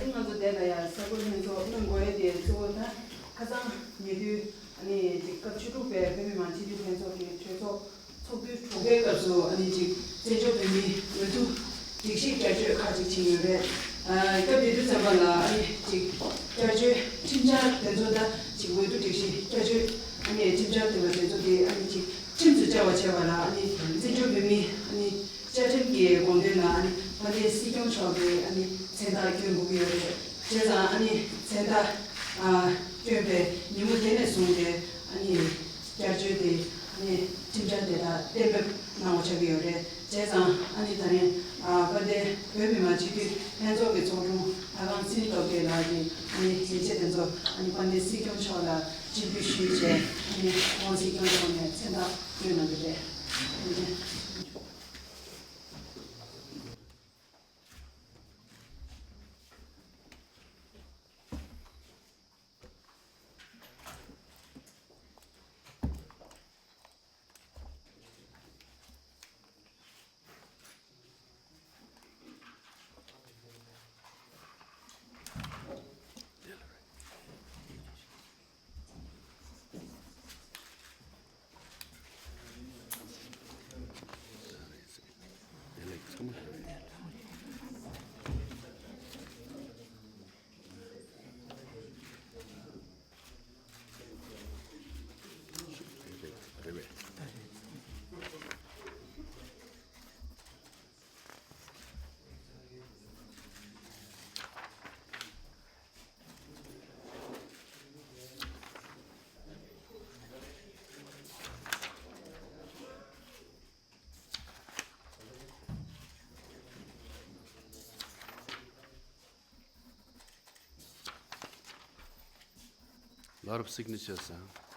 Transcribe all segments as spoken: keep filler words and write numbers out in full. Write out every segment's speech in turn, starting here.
ང་ཚོ་དེ་ལ་ཡང་གསར་འགོད་ལྷན་ཚོགས་གནང་དགོས་ཡ་དེ་གཙོ་བོ་ད་ཁ་སང་ཉེ་དུས་ཨ་ནི་ཅིག་སྐབས་བཅུ་དྲུག་པའི་བོད་མི་མང་སྤྱི་འཐུས་ལྷན་ཚོགས་ཀྱི་གྲོས་ཚོགས་ཚོགས་དུས་དྲུག་པའི་སྐབས་སུ་ཨ་ནི་ཅིག་བཙན་བྱོལ་བོད་མིའི་འོས་བསྡུ་སྒྲིག་གཞི་བསྐྱར་བཅོས་ཁག་ཅིག་བྱས་ཡོད་རེད། ཨ་སྐབས་དེ་དུས་ཙམ་པ་ལ་ཨ་ནི་ཅིག་བསྐྱར་བཅོས་ཁྲིམས་འཆར་དེ་ཚོ་ད་ཅིག་འོས་བསྡུ་སྒྲིག་གཞི་བསྐྱར་བཅོས་ཨ་ནི་ཁྲིམས་འཆར་དེ་ཚོ་དེ་ཨ་ནི་ཅིག་ཁྲིམས་སུ་བཅའ་བ་བྱས་པ་ལ་ཨ་ནི་བཙན་བྱོལ་བོད་མིའི་ཨ་ནི་བཅའ་ཁྲིམས་ཀྱི་དགོངས་དོན་ལ་ཨ་ནི་དཔལ་ལྡན་སྲིད་སྐྱོང་མཆོག་གིས་ཨ་ནི་མཚན་རྟགས་བསྐྱོན་དགོས་ཀྱི་ཡོད་རེད། བྱས་ཙང་ཨ་ནི་མཚན་རྟགས་ཨ་བསྐྱོན་པའི་ཉིན་མོ་དེ་ནས་བཟུང་སྟེ་ཨ་ནི་བསྐྱར་བཅོས་དེ་ཨ་ནི་ཁྲིམས་འཆར་དེ་དག་གཏན་འབེབས་གནང་བ་ཆགས་ཀྱི་ཡོད་རེད། བྱས་ཙང་ཨ་ནི་ད་རིང་ཨ་དཔལ་ལྡན་བོད་མི་མང་སྤྱི་འཐུས་ལྷན་ཚོགས་ཀྱི་ཚོགས་དྲུང་ལྷ་ཁང་ཚེ་རིང་སྟོབས་རྒྱལ་ལགས་ཀྱིས་ཨ་ནི་ཡིག་ཆ་དེ་ཚོ་ཨ་ནི་དཔལ་ལྡན་སྲིད་སྐྱོང་མཆོག་ལ་སྤྱན་འབུལ་ཞུས་བྱས་ཨ་ནི་དབང་སྲིད་སྐྱོང་མཆོག་ནས་མཚན་རྟགས་བསྐྱོན་གནང་གི་རེད། Lot of signatures, huh?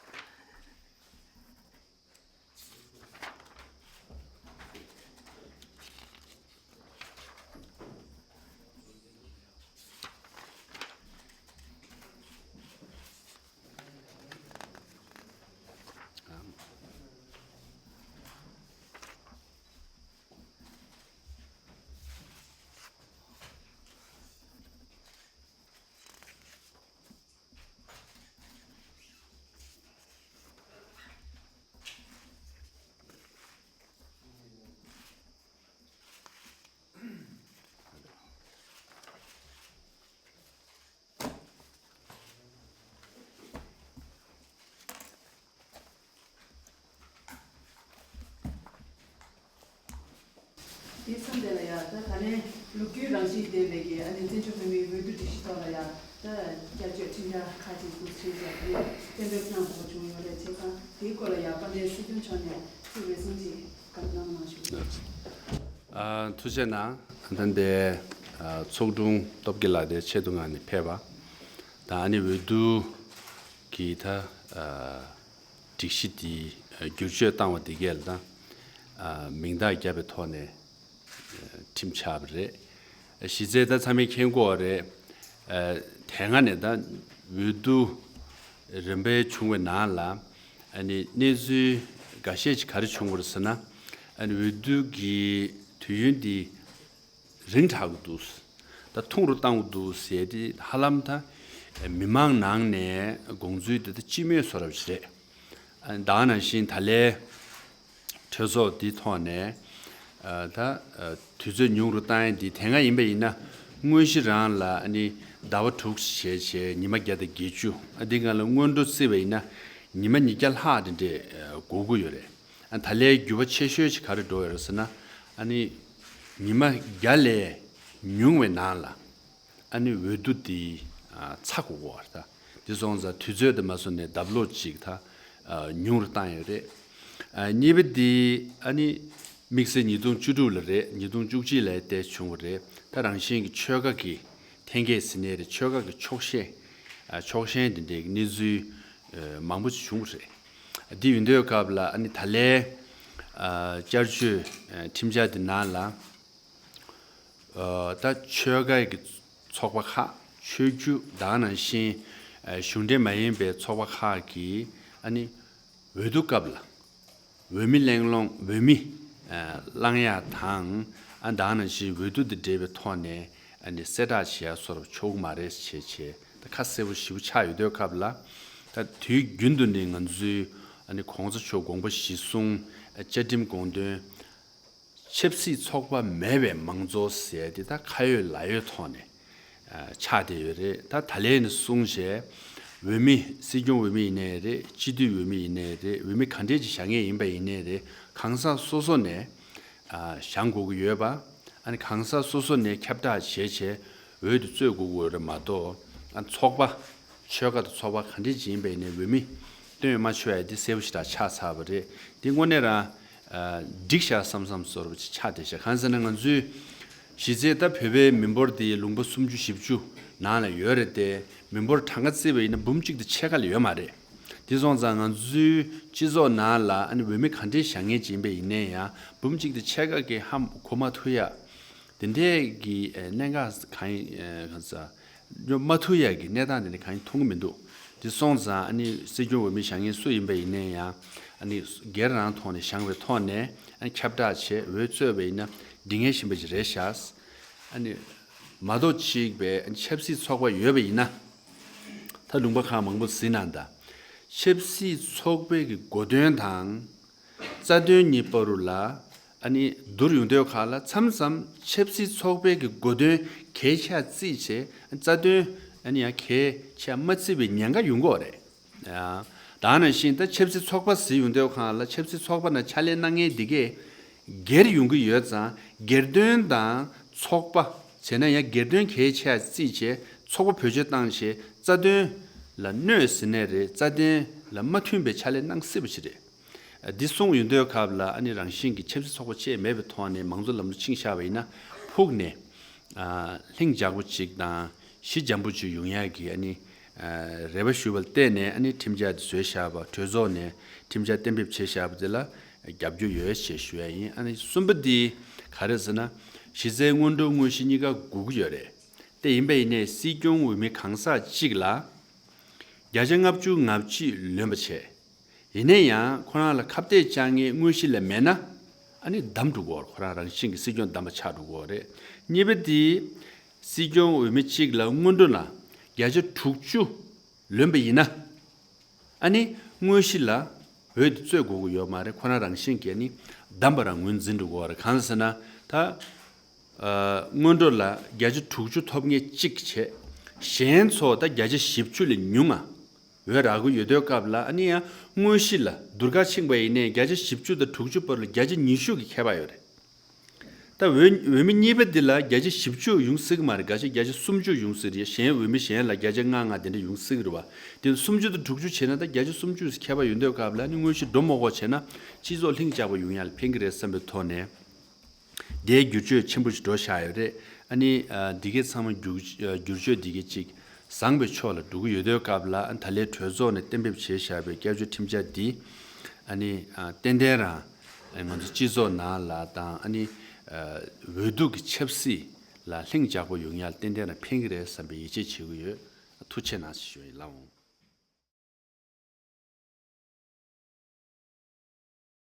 དེ་མཚམས་དེ་ལ་ཡ་ད་ད་ལན་ལོ་རྒྱུས་རང་བཞིན་ལྡན་པའི་གི་ཨ་ནི་བཙན་བྱོལ་བོད་མིའི་འོས་བསྡུ་སྒྲིག་གཞི་ཐོག་ལ་ཡ་ད་བསྐྱར་བཅོས་ཁྲིམས་འཆར་ཁག་ཅིག་འདུག་ཟེར་བྱས་ཨ་ནི་གཏན་འབེབས་གནང་དགོས་བྱུང་ཡོད་རེད། བྱས་ཙང་དེའི་སྐོར་ལ་ཡ་དཔལ་ལྡན་སྲིད་སྐྱོང་མཆོག་ནས་ཚིག་རེ་ཟུང་ཅིག་བཀའ་གནང་གནང་ཞུ། ཨ་ཐུགས་རྗེ་གནང་། ད་ལྟ་ཨ་ཚོགས་དྲུང་སྟོབས་རྒྱལ་ལགས་དེ་ཆེད་དུ་མངགས་ནས་ཕེབས་པ་དང་ཨ་ནི་འོས་བསྡུ་གི་ད་ཨ་སྒྲིག་གཞི་དེ་ཨ་བསྒྱུར་བཅོས་བཏང་བ་དེ་གས་ལ་ད་ཨ་མིང་རྟགས་བརྒྱབ་པའི་ཐོག་ནས་ཨ་ཁྲིམས་ཆགས་པ་རེད། གཞི་རྩའི་ད་ཚང་མས་མཁྱེན་གྱི་ཡོད་རེད། ཨ་དེ་སྔ་ནས་ད་འོས་བསྡུ་རིམ་པས་བྱུང་བའི་ནང་ལ་ཨ་ནི་གནས་ཚུལ་འགའ་ཤས་ཅིག་ག་རེ་བྱུང་བ་རེད་ཟེར་ན། ཨ་ནི་འོས་བསྡུ་གི་དུས་ཡུན་འདི་རིང་དྲགས་ཀྱི་འདུག་ད་ཐུང་རུ་བཏང་གི་འདུག་ཟེར་ཏེ་ཧ་ལམ་ད་མི་མང་ནང་ནས་དགོངས་ཚུལ་དེ་ད་སྤྱི་མོས་བཟོ་འདྲ་ཞིག་རེད། ཨ་ད་ག་ནང་བཞིན་ད་ལན་གྲོས་ཚོགས་འདི་ཐོག་ནས་ཨ་ད་ཨ་དུས་ཚོད་ཉུང་རུ་བཏང་ཡ་འདི་དེ་སྔ་ཡིན་པ་ཡིན་ན་དངོས་གཞི་རང་ལ་ཨ་ནི་ཟླ་བ་དྲུག་བྱས་བྱས་ཉི་མ་བརྒྱ་དང་བརྒྱད་ཅུ། ཨ་འདི་སྒང་ལ་སྔོན་འགྲོ་བརྩིས་པ་ཡིན་ན་ཉི་མ་ཉིས་བརྒྱ་ལྷག་དེ་འདྲས་ཨ་འགོར་གྱི་ཡོད་རེད། ཨ་ད་ལན་འགྱུར་བ་ཆེ་ཤོས་ཅིག་ག་རེ་འགྲོ་ཡོད་རེད་ཟེར་ན། ཨ་ནི་ཉི་མ་བརྒྱ་ལས་ཉུང་བའི་ནང་ལ་ཨ་ནི་འོས་བསྡུ་འདི་ཨ་ཚར་དགོས་ཀྱི་ཡོད་རེད། ད་འདི་སོང་ཙང་དུས་ཚོད་དེ་མ་སོང་ནས་ལྡབ་ལོག་ཅིག་ད་ཨ་ཉུང་རུ་བཏང་ཡོད་རེད། ཨ་གཉིས་པ་འདི་ཨ་ནི་དམིགས་བསལ་ཉིས་སྟོང་བཅུ་དྲུག་ལ་རེད། ཉིས་སྟོང་བཅུ་གཅིག་ལ་དེ་བྱུང་བ་རེད། ད་རང་བཞིན་གྱི་ཆོལ་ཁ་གི་འཐེན་འཁྱེར་ཟེར་ནའི་རེད། ཆོལ་ཁ་གི་ཕྱོགས་ཞེན་ཨ་ཕྱོགས་ཞེན་དེ་འདྲའི་གནས་ཚུལ་ཨ་མང་པོ་ཅིག་བྱུང་བ་རེད། འདི་ཡིན་དུས་སྐབས་ལ་ཨ་ནི་ད་ལན་ཨ་བསྐྱར་བཅོས་ཨ་ཁྲིམས་འཆར་འདི་ནང་ལ་ཨ་ད་ཆོལ་ཁ་གི་ཚོགས་པ་ཁག་ཆོས་བརྒྱུད་ད་ག་ནང་བཞིན་ཨ་གཞུང་འབྲེལ་མ་ཡིན་པའི་ཚོགས་པ་ཁག་གིས་ཨ་ནི་འོས་བསྡུ་སྐབས་ལ་འོས་མི་གླེང་སློང་འོས་མི་ཨ་བླང་ཡག་དང་ཨ་ད་ག་ནང་བཞིན་འོས་བསྡུ་དང་འབྲེལ་བའི་ཐོག་ནས་ ཨ་ནི་གསལ་བསྒྲགས་བྱེད་ཡ་སོགས་ཆོག་གི་མ་རེད་ཅེས་བྱས་ད་ཁ་གསལ་པོ་ཞེ་པོ་ཆགས་ཡོད་དུས་སྐབས་ལ། ད་དུས་རྒྱུན་དུ་ནི་ང་ཚོའི་ཨ་ནི་གོང་ས་མཆོག་དགོངས་པ་གཞིར་བཟུང་བཅའ་ཁྲིམས་དགོངས་དོན། ཆབ་སྲིད་ཚོགས་པ་མེད་པའི་མང་གཙོ་ཟེར་དེ་ད་ཁ་ཡོད་ལག་ཡོད་ཐོག་ནས་ཨ་ཆགས་བསྡད་ཡོད་རེད། ད་ད་ལན་ནས་བཟུང་བྱས་འོས་མི་སྲིད་སྐྱོང་འོས་མི་ཡིན་ནའི་རེད། སྤྱི་འཐུས་འོས་མི་ཡིན་ནའི་རེད། འོས་མི་ག་འདྲས་ཅིག་བཞེངས་མཁན་ཡིན་པ་ཡིན་ནའི་རེད། གང་ཟག་སོ་སོ་ནས་ཨ་བཞེངས་དགོས་ཀྱི་ཡོད་པ། ཨ་ནི་གང་ཟག་སོ་སོ་ནས་ཁྱབ་བསྒྲགས་བྱས་བྱས་འོས་དེ་རྩོད་དགོས་ཀྱི་ཡོད་རེད་མ་གཏོགས། ཨ་ཚོགས་པ་ཆོལ་ཁ་དང་ཚོགས་པ་ག་འདྲས་ཅིག་ཡིན་པ་ཡིན་ནའི་འོས་མི་བཏོན་མ་ཆོག་ཡ་དེ་གསལ་པོ་ཞེ་དྲག་ཆགས་ཚར་བ་རེད། དེ་དངོས་གནས་རང་ཨ་འགྲིག་ཤག་བསམ་བསམ་བཟོ་འདྲ་ཅིག་ཆགས་བསྡད་ཤག་གང་ཟེར་ན་ང་ཚོའི་གཞི་རྩའི་ད་བོད་པའི་མི་འབོར་དེ་ལུང་པ་སུམ་ཅུ་བཞི་བཅུ་ནང་ལ་ཡོད་རེད་དེ། མི་འབོར་གྲངས་ཀ་བརྩིས་པ་ཡིན་ན་འབུམ་གཅིག་དང་ཕྱེད་ཀ་ལས་ཡོད་མ་རེད། དེ་སོང་ཙང་ང་ཚོའི་སྤྱི་ཚོགས་ནང་ལ་ཨ་ནི་འོས་མི་ག་འདྲས་བཞེངས་མཁན་ཅིག་ཡིན་པ་ཡིན་ནའི་ཡང་འབུམ་གཅིག་དང་ཕྱེད་ཀ་གིས་ཧ་གོ་མ་ཐུབ་ཡ། དེ་འདྲས་ཀྱི་ཨ་གནད་འགག་གང་ཡིན་ཨ་གང་ཟེར། སྙོབ་མ་ཐུབ་ཡ་གི་གནས་སྟངས་དེ་འདྲ་གང་ཡིན་མཐོང་གི་མི་འདུག་དེ་སོང་ཙང་ཨ་ནི་སྲིད་སྐྱོང་འོས་མི་བཞེངས་མཁན་སུ་ཡིན་པ་ཡིན་ནའི་ཡང་ཨ་ནི་སྒེར་རང་ཐོག་ནས་བཞེངས་པའི་ཐོག་ནས་ཨ་ནི་ཁྱབ་བསྒྲགས་བྱས་འོས་རྩོད་པ་ཡིན་ན་འགྲིག་མཁན་ཞིག་ཡིན་པ་ཞིག་རེད་ཤག་ཨ་ནི་མ་གཏོགས་གཅིག་པའི་ཨ་ནི་ཆབ་སྲིད་ཚོགས་པ་ཡོད་པ་ཡིན་ན། ད་ལུང་པ་ཁག་མང་པོ་གཟིགས་ན་ད། ཆབ་སྲིད་ཚོགས་པའི་གི་གོ་དོན་དང་། རྩ་དོན་གཉིས་བར་རུ་ལ་ཨ་ནི་བསྡུར་ཡོང་དུས་ཁག་ལ་མཚམས་མཚམས་ཆབ་སྲིད་ཚོགས་པའི་གི་གོ་དོན་གལ་ཆེ་བརྩིས་བྱས་རྩ་དོན་ཨ་ནི་ཡང་གལ་ཆེ་མ་བརྩིས་པའི་ཉེན་ཁ་ཡོང་གི་ཡོད་རེད། ཡང་། ད་ནང་བཞིན་ད་ཆབ་སྲིད་ཚོགས་པ་ཟེར་ཡོང་དུས་ཁག་ལ་ཆབ་སྲིད་ཚོགས་པ་ནང་ཕྱག་ལས་གནང་མཁན་འདི་གས་སྒེར་ཡོང་གི་ཡོད་ཙང་སྒེར་དོན་དང་ཚོགས་པ་བྱས་ན་ཡང་སྒེར་དོན་གལ་ཆེ་བརྩིས་བྱས་ཚོགས་པ་བེད་སྤྱོད་བཏང་བྱས་རྩ་དོན་ལ་གནོད་ཟེར་ནའི་རེད། རྩ་དོན་ལ་མ་མཐུན་པའི་ཕྱག་ལས་གནང་སྲིད་པ་ཞིག་རེད། འདི་གསུངས་ཡོང་དུས་སྐབས་ལ་ཨ་ནི་རང་བཞིན་གྱི་ཆབ་སྲིད་ཚོགས་པ་བཅས་མེད་པའི་ཐོག་ནས་མང་གཙོ་ལམ་ལུགས་ཕྱིན་བཞག་པ་ཡིན་ན་ཕུགས་ནས་ཨ་ལྷིང་འཇགས་པོ་ཅིག་དང་ཞི་འཇམ་པོ་ཅིག་ཡོང་ཡག་གི་ཨ་ནི་ཨ་རེ་བ་ཞུ་བ་ལ་བརྟེན་ནས་ཨ་ནི་ཁྲིམས་འཆར་འདི་བཟོས་བཞག་པ། གྲོས་ཚོགས་ནས་ཁྲིམས་འཆར་གཏན་འབེབས་བྱས་བཞག་པ་དེ་ལ་རྒྱབ་སྐྱོར་ཡོད་ཅེས་ཞུ་ཡ་ཡིན། ཨ་ནི་གསུམ་པ་འདི་ག་རེ་ཟེར་ན་གཞི་རྩའི་སྔོན་འགྲོ་དངོས་གཞི་གཉིས་ཀ་དགོས་ཀྱི་ཡོད་རེད། དེ་ཡིན་པ་ཡིན་ནའི་སྲིད་སྐྱོང་འོས་མི་གང་ཟག་གཅིག་ལ་བརྒྱ་ཆ་ལྔ་བཅུ་ང་གཅིག་ལོན་པ་བྱས། ཡིན་ན་ཡང་ཁོ་རང་ལ་ཁ་གཏད་བཅག་མཁན་དངོས་གཞི་ལ་མེད་ན་ཨ་ནི་བདམས་འགྲོ་གི་ཡོད་རེད། ཁོ་རང་རང་བཞིན་གྱི་སྲིད་སྐྱོང་བདམས་པ་ཆགས་འགྲོ་གི་ཡོད་རེད། གཉིས་པ་དེ་སྲིད་སྐྱོང་འོས་མི་གཅིག་ལ་སྔོན་འགྲོ་ལ་བརྒྱ་ཆ་དྲུག་ཅུ་ལོན་པ་ཡིན་ན་ཨ་ནི་དངོས་གཞི་ལ་འོས་དེ་རྩོད་དགོས་ཀྱི་ཡོད་མ་རེད། ཁོ་རང་རང་བཞིན་གྱིས་ཨ་ནི་བདམས་པ་རང་ངོས་འཛིན་འགྲོ་གི་ཡོད་རེད། གང་ཟེར་ན་ད། ཨ་སྔོན་འགྲོ་ལ་བརྒྱ་ཆ་དྲུག་ཅུ་ཐོབ་མཁན་གཅིག་བྱས། གཞན་ཚོ་ད་བརྒྱ་ཆ་བཞི་བཅུ་ལས་ཉུང་ང་འོས་རག་གི་ཡོད་དུས་སྐབས་ལ་ཨ་ནི་ཡང་དངོས་གཞི་ལ་བསྡུར་ག་ཕྱིན་པ་ཡིན་ནའི་བརྒྱ་ཆ་བཞི་བཅུ་དང་དྲུག་ཅུ་བར་ལ་བརྒྱ་ཆ་ཉི་ཤུ་གི་ཁྱད་པར་ཡོད་རེད། ད་འོས་འོས་མི་གཉིས་པ་འདི་ལ་བརྒྱ་ཆ་བཞི་བཅུ་ཡོང་སྲིད་ཀྱི་མ་རེད། བརྒྱ་ཆ་བརྒྱ་ཆ་སུམ་ཅུ་ཡོང་སྲིད་རེད། གཞན་འོས་མི་གཞན་ལ་བརྒྱ་ཆ་ལྔ་ལྔ་དེ་འདྲ་ཡོང་སྲིད་ཀྱི་རེད་བ། དེ་སུམ་ཅུ་དང་དྲུག་ཅུ་བྱས་ན་ད་བརྒྱ་ཆ་སུམ་ཅུ་ཁྱད་པར་ཡོད་དུས་སྐབས་ལ་ཨ་ནི་དངོས་གཞི་འགྲོ་མོ་གོ་བྱས་ན་སྤྱི་ཚོགས་ལྷིང་འཇགས་པ་ཡོང་ཡ་ལ་ཕན་གྱི་རེད་བསམ་པའི་ཐོག་ནས། དེའི་བསྒྱུར་བཅོས་ཆེན་པོ་ཞིག་འགྲོ་བཞག་ཡོད་རེད། ཨ་ནི་ཨ་འདི་གའི་ཚང་མ་བསྒྱུར་ཨ་བསྒྱུར་བཅོས་འདི་གའི་གཅིག་བཟང་པའི་ཕྱོགས་ལ་འགྲོ་གི་ཡོད་དུས་སྐབས་ལ་ཨ་ད་ལན་གྲོས་ཚོགས་ནས་གཏན་འབེབས་བྱས་བཞག་པའི་བསྐྱར་བཅོས་ཁྲིམས་འཆར་འདི་ཨ་ནི་ཨ་ཏན་ཏན་རང་ང་ཚོ་སྤྱི་ཚོགས་ནང་ལ་དང་ཨ་ནི་ཨ་འོས་བསྡུ་གི་ཆབ་སྲིད་ལ་ལྷིང་འཇགས་པོ་ཡོང་ཡ་ལ་ཏན་ཏན་རང་ཕན་གྱི་རེད་བསམ་པའི་ཡིད་ཆེས་བྱེད་ཀྱི་ཡོད། ཐུགས་རྗེ་གནང་ཞེས་ཞུ་ཡིན་ལགས་འོང་།